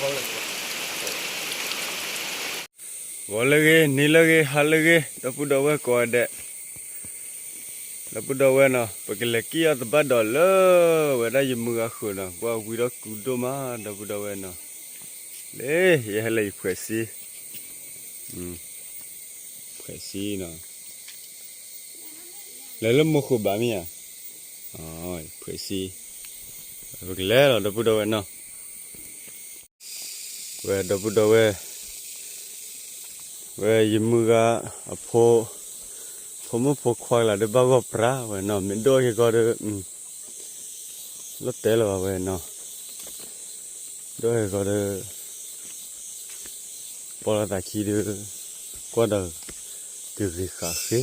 ဂီၤလၢအဂ့ၤ နံၤလၢအဂ့ၤ ဟါလၢအဂ့ၤ ဒီပုၢ်ဒီဝဲၢ်ကိးဂၤဒဲး, ဒီပုၢ်ဒီဝဲၢ်နီၤ ပကလဲၤကံၣ်အီၣ်သဘၣ်ဒီးလၢ ဝဲဒၣ်ယမုၢ်ဂၤဃုာ်နီၤ ကွၢ်ဝံဒီးကူဒိၣ်မး ဒီပုၢ်ဒီဝဲၢ်နီၤ, လၢ ယဟဲလၢယဖှဲးစ့ ဖှဲးစ့နီၤ, လဲၤလၢမိၢ်ဃုာ်ဘၣ်မ့ၢ်ဧါ, ဖှဲးစ့, ပကလဲၤလီၤ ဒီပုၢ်ဒီဝဲၢ်နီၤ, ဝဲဒီပုၢ်ဒီဝဲၢ်, ဝဲယမုၢ်ဂၤအဖိ, ဖိမုၣ်ဖိခွါကလၢဒီးဘၣ်ဂီၢ်ပြးဝဲနီၤ မ့ၢ်ဒိၣ်ဟဲဂီၤဒီး လီၤတဲာ်လၢၤဘၣ်ဝဲနီၤ, ဒိၣ်ဟဲဂီၤဒီး ပီၣ်လီၤသးခံဒီး ကွၢ်ဒီး ကဂ့ၤဃာ်ဃ့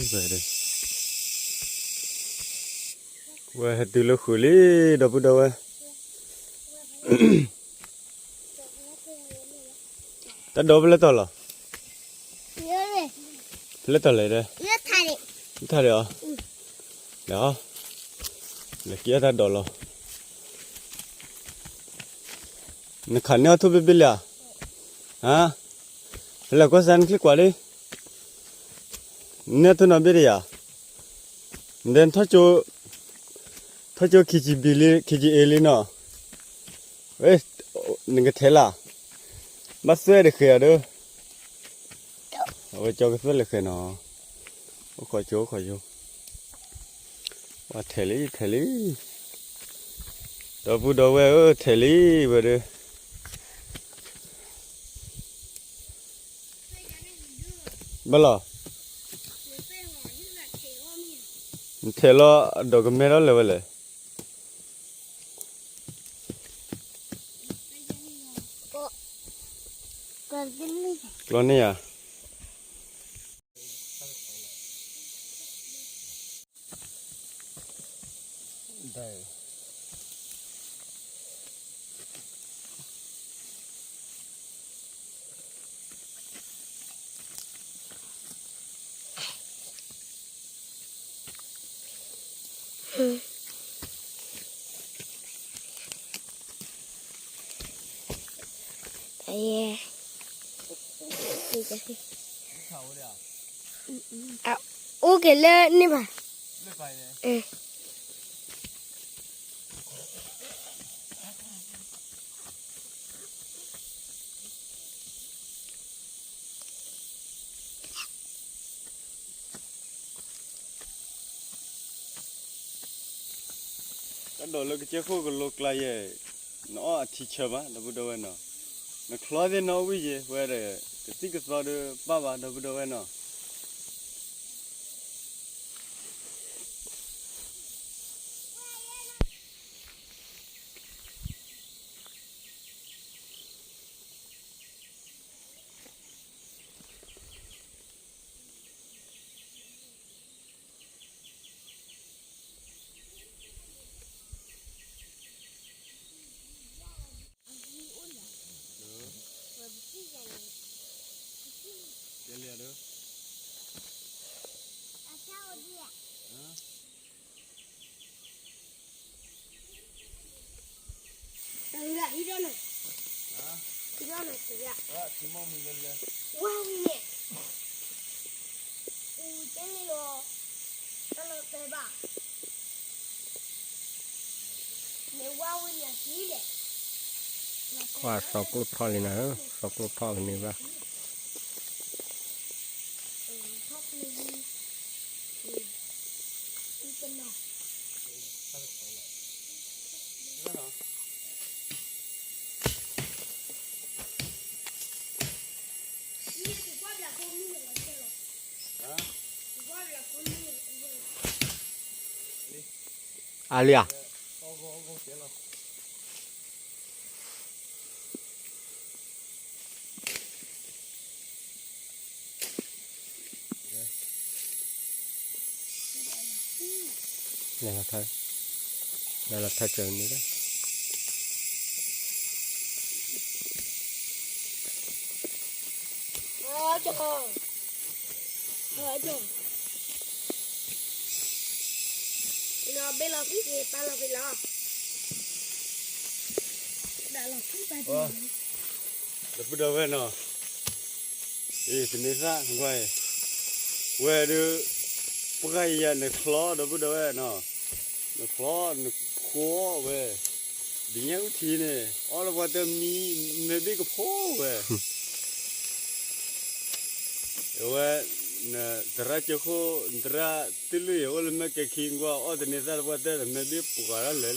ဝဲဒီး ဝဲဟဲတုၤလၢဃုာ်လံ ဒီပုၢ်ဒီဝဲၢ်, တၢ်ဒိးဖဲလဲၣ်တီၤလီၤ, ဖဲလဲၣ်တီၤလဲၣ်ဒီး, ထါဒံးအီၤ, လဲၤအီၤ, လဲၤက့ၤအီၣ်တၢ်ဒိးလီၤ, နခးန့ၢ်အီၣ်ထူၣ်ဘ့ၣ်ဘ့ၣ်လံဧါ, ဟါ, ဖဲလဲၣ်ကွၢ်စၢ်နချံကွၢ်လံ နဲၣ်ထူၣ်နီၤဘ့ၣ်တယၤ, နဒဲထီၣ်ကၠိ, ထီၣ်ကၠိခံဆံဘံလံ ခံဆံအ့လံနီၤ, နကထဲလၢ်, ဘၣ်သွဲၣ်တဃဲၤအီၤဒီး, အဝဲကၠီကသွဲၣ်လၢဃဲၤနီၤ, အိၣ်ခိးကၠိ အိၣ်ခိးကၠိ, ဝဲထဲးလံ ထဲးလံ, ဒီပုၢ်ဒီဝဲၢ်ဧၢ ထဲးလံဝဲဒီး ဘၣ်လီၤ, နထဲးလီၤအဒိးကမဲထီၣ်လဲၣ်ဝဲလဲၣ်, ကျီန့ၢ်ယၤ အိၣ်က့ၤလၢန့ၣ်ဘၣ်, တၢ်ဒိးလၢကစၢၢ်ခိၣ်ကလိကျါယဲၢ်, နအီၣ်အထံဆၢဘၣ် ဒီပုၢ်ဒီဝဲၢ်နီၤ, နချီသ့ၣ်နီၣ်ဝံၣ်ယဲၢ် ဝဲဒီး ကသံၣ်ကသီဒီးပၢ်ဘၣ် ဒီပုၢ်ဒီဝဲၢ်နီၤ. စီၤကျိထီၣ်လံနၤ, စီၤကျိထီၣ်လံန့ၣ်ဘၣ်. အါလံဧါ. လဲၤလီၤထါ, လဲၤလီၤထါစၢၤန့ၣ်လီၤ. ဘ့ၣ်လီၤဖံးက့ၤ ပာ်လီၤဖံးလီၤ. ဒီပုၢ်ဒီဝဲၢ်နီၤ, အ့ သန့ၤသၣ်နကွၢ်အံၤ, ဝဲဒုး ပှၢ်ယၤနချီ ဒီပုၢ်ဒီဝဲၢ်နီၤ, နချီ နခိးဝဲ, ဒ်ညါအူထံန့ၣ် အီၣ်လၢပှၤတမံၤ မဲာ်ဘ့ၣ်ကဖိဝဲ အဝဲ နသရၣ်ကၠိခိၣ် နသရၣ်တလုၢ်အံၤ အိၣ်လၢမဲာ်ကဲခံကွၢ် အီၣ်သန့ၤသၣ်တပှၢ်တၢၢ် မဲာ်ဘ့ၣ်ပှၤတၢ်လၢာ်လံ.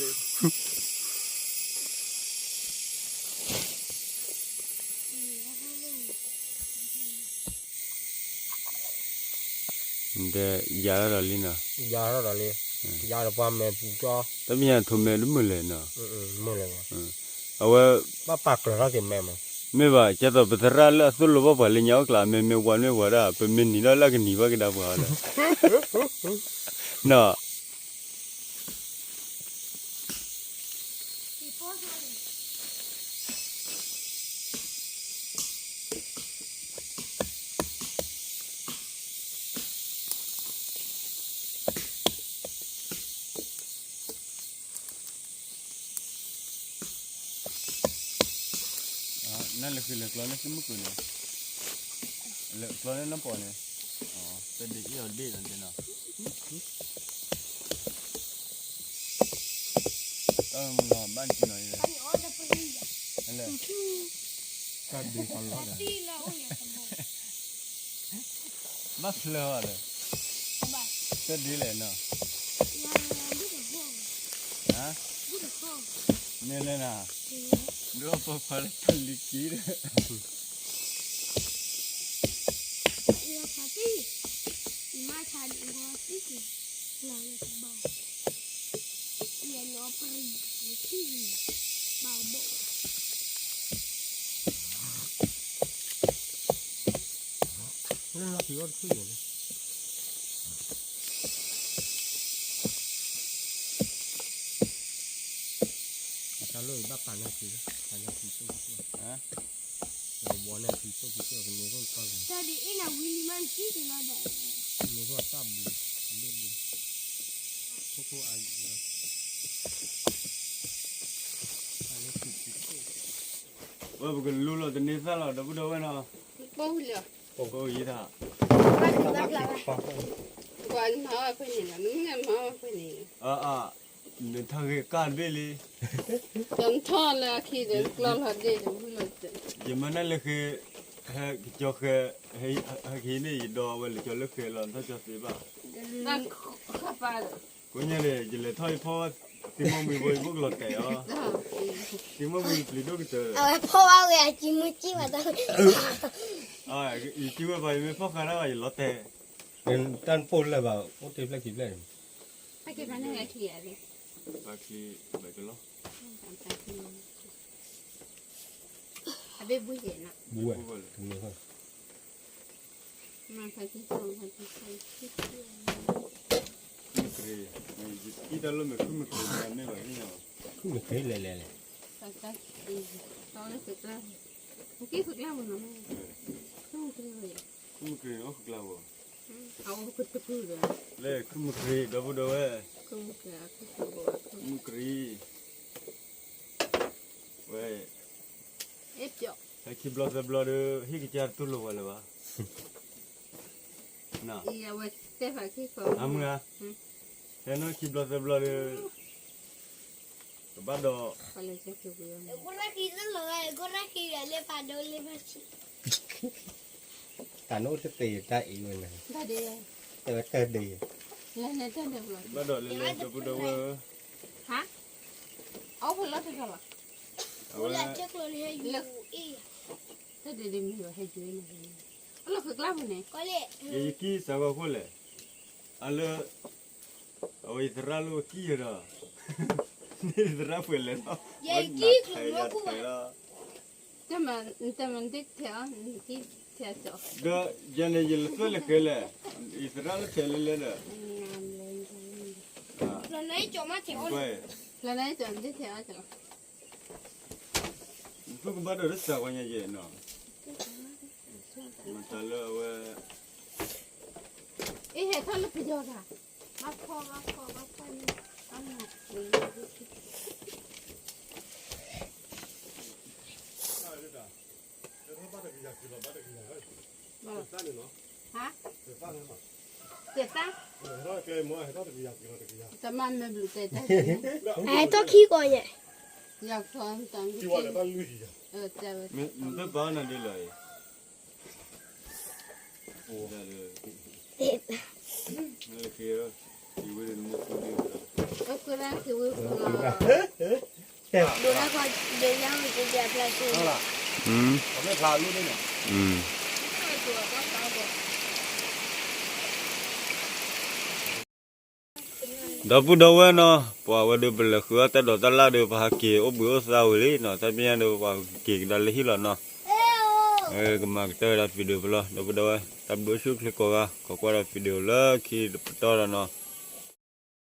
ယၤထီၣ်ဒီးလံနီၤ, ယၤထီၣ်ဒီးလံ, ယၤဒီးပှၤမဲာ်ပူၤကၠီ, တမ့ၢ်ညါထိးမဲာ်တမုာ်လဲၣ်နီၤ, မုာ်လဲၣ်, အဝဲ ဘၣ်ပာ်ကျၢၤထီၣ်က့ၤမဲာ်မး, မ့ၢ်ဘၣ် ကဲသိးပသရၣ်လၢအသိၣ်လိဘၣ်ပှၤလၢညါအီၣ်ကျး မဲာ်မ့ၢ်ဝါမ့ၢ်ဝါဒၣ် ပမ့ၢ်နံၤထီၣ်လၢအကနံၤဘၣ်ကဒါပှၤဒီး နီၤ နလဲၤဃုာ်လဲၤကျီလၢသုမုၢ်ကျိၤန့ၣ်, လဲၤကျီလၢနီၢ်ပီၣ်န့ၣ်, တဒ်အံၤအီၤဒ့ၣ်လီၤတဲနီၤ, တၢ်မုၢ်လီၤဘၣ်နကံနီၤ, လဲၤ တၢ်ဒ့ၣ်ကီလီၤဒီး ဘၣ်ဖျၢၣ်အီၤဒီး, တၢ်ဒ့ၣ်လဲၣ်နီၤ, ဟါ, မ့ၢ်လဲၣ်နၤ, ဒိၣ်ပိာ်ခွါလၢတၢ်လံၤက့ဒီး လၢနဖံးအီၣ်တဖုၣ်ယဲၢ်န့ၣ်, အတၢ်လိၣ်အံၤဘၣ်ပာ်နၢ်ဖံး, ပာ်နၢ်ဖံးသိၣ်ဖံးသိၣ်, ဝီနၢ်ဖံးသိၣ်ဖံးသိၣ် ကန့ၢ်သိၣ်ကီၢ်ဂၤ, ကန့ၢ်သိၣ်အတၢ်ဘူး, အဘ့ၣ်ဘူး, ခိၣ်ခိၣ်အါ, အလၢဖံးဖံးသိၣ် ဝဲပကလူလီၤသန့ၤသၣ်လီၤ ဒီပုၢ်ဒီဝဲၢ်နီၤ, ပအိၣ်ယံၤတၢ်, ပှၤမၤအီၣ်ဖဲန့ၣ်လီၤ နမ့ၢ်မၤအီၣ်ဖဲန့ၣ်, အါအါ, နထီၣ်ဂ့ၤကၢ်တဘ့ၣ်လံ, ဒီးနထီၣ်လၢအခံဒီးကျီလီၤဒ့ၣ်ဒီးဝံၤလီၤ, ယမၤနၢ်လၢဃဲ, ဟဲကကၠီဃဲ, ဟဲက့ၤန့ၣ် ယဒီးအဝဲလဲၤကၠီလၢဃဲလီၤ နထီၣ်ကၠီသ့ဘၣ်, ကိညါန့ၣ် ယလဲၤထီၣ်ယဖီ, သံမီၢ်မံၤဖိယဘိၣ်ကလီၤတဲာ်အီၤ, သံမီၢ်မံၤပျံၤဒိၣ်ကတၢၢ်, အဝဲဖီဘၣ်ဝဲအကံမုၢ်ကံၢ်ဘၣ်တၢ်, ယကံဝဲဘၣ် ယမ့ၢ်ဖီဃာ်ဒၣ်ဘၣ် ယလီၤတဲာ်, တၢ်နပိၢ်လၢဘၣ် အိၣ်တ့ၢ်ဖျၢၣ်ခံဖျၢၣ်န့ၣ်, ပၢ်ချံဘၣ်ကလီ, အဘ့ၣ်ဘူးယဲၢ်နီၤ, ဘူးဝဲ, မ့ၢ်တၢ်လိၣ်မ့ၢ်ခုမ့ၢ်ကရံးမ့ၢ်ဘၣ်န့ၣ်, ခုမ့ၢ်ကရံးလဲၤလဲၤလဲၣ်, ခုမ့ၢ်ကရံးအိၣ်ဃုကျါဘၣ်, လၢခုမ့ၢ်ကရံး ဒီပုၢ်ဒီဝဲၢ်, ခုမ့ၢ်ကရံး, ဝဲ ဟဲခံဘျီသၢဘျီဒီး ဟံၣ်ကစၢ်တတူၢ်လိာ်ဝဲလၢၤဘၣ်, အမုၢ်ဧါ, ဟဲနီၢ်ခံဘျီသၢဘျီဒီး ကဘၣ်ဒီး, တၢ်နအိၣ်တသ့တၢ်အံၤဝဲန့ၣ်, တဲဝဲတၢ်ဒ့, ဘၣ်ဒီးလဲၤလဲၤ ဒီပုၢ်ဒီဝဲၢ်ဧၢ, အဝဲ တၢ်ဒ့ဒ့မ့ၢ်ဟဲယွၤန့ၣ်, အလီၢ်ဖဲကျါပူၤန့ၣ်, ယကံစးဂီၤခိၣ်လဲၣ်, အလၢ အဝဲယသရၣ်လၢကံယၤဒီး, န့ၣ်ယသရၣ်ပှဲၤလဲၣ်လီၤ, ယကံကျိၤလီၤ, တမၤဒ်ထဲအီၤ, ဒီးယၤန့ၣ် ယလဲၤသွဲၣ်လဲၤဃဲလဲၣ်, ယသရၣ်လၢထဲလဲၣ်လဲၣ်ဒီး, လၢနကၠီမးထဲအီၤ, နသူကဘၣ်ဒီးတစးဝဲညါယဲၢ်နီၤ, မတၤလၢအဝဲ အ့ ဟဲထီၣ်လၢပယီၤတၢ်, ဘၣ်ဖီၣ် ဘၣ်ဖီၣ် ဘၣ်ဖီၣ်န့ၣ်, ဘၣ်မၤပှဲၤလၢဒၣ်, တၢ် ဟါ? တသး? တမ့ၢ်ဘျုးတဲတၢ် ဟဲထီၣ်ခံကီၢ်ယဲၢ်, ယၤခီတၢ် တဲဝဲ မ့ၢ်တဘၣ်နၤဒ်လီၤအံၤ, အဃိဒၣ်က့ၤဝဲဃိလီၤ, ဒိးလၢခီ ဒိးယါဝံၤက့ၤအဖျါဆူ, ဒီပုၢ်ဒီဝဲၢ်နီၤ, ပှၤဝဲဒၣ်ပလဲၤဃုအီၣ်တၢ်ဒိးတၢ်လၣ်ဒီး ပဟးက့ၤအိၣ်ဘှံးအိၣ်သါဝံၤလံနီၤ, တၢ်ပညိၣ်ဒီးပှၤက့ၤကဒါလၢဟံၣ်လီၤနီၤ, ကမၤကတၢၢ်ဝဲဒၣ် video ပလီၢ် ဒီပုၢ်ဒီဝဲၢ်, တၢ်ဘျုးဆူချ့ကိးဂၤ, ခိးကွၢ်ဒီး video လၢခံတပတီၢ်ဒီးနီၤ,